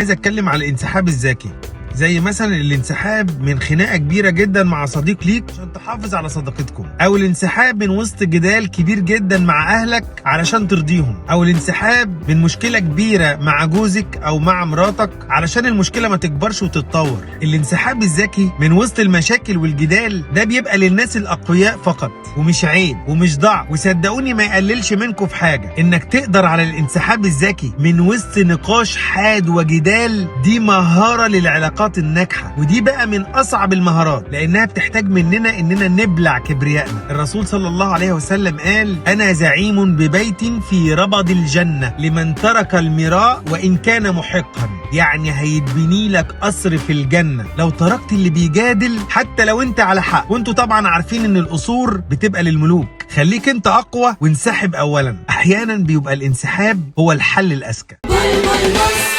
عايز اتكلم على الانسحاب الذكي، زي مثلا الانسحاب من خناقه كبيرة جدا مع صديق ليك عشان تحافظ على صداقتكم، او الانسحاب من وسط جدال كبير جدا مع اهلك علشان ترضيهم، او الانسحاب من مشكلة كبيرة مع جوزك او مع مراتك علشان المشكلة ما تكبرش وتتطور. الانسحاب الذكي من وسط المشاكل والجدال ده بيبقى للناس الاقوياء فقط، ومش عيب ومش ضعف، وصدقوني ما يقللش منكم في حاجة. انك تقدر على الانسحاب الذكي من وسط نقاش حاد وجدال دي مهارة للعلاقات الناجحة، ودي بقى من اصعب المهارات لانها بتحتاج مننا اننا نبلع كبريائنا. الرسول صلى الله عليه وسلم قال: انا زعيم ببيت في ربض الجنة لمن ترك المراء وان كان محقا. يعني هيتبني لك قصر في الجنة لو تركت اللي بيجادل حتى لو انت على حق. وانتوا طبعا عارفين ان القصور بتبقى للملوك. خليك انت اقوى وانسحب اولا. احيانا بيبقى الانسحاب هو الحل الاذكى. بلبل مصر.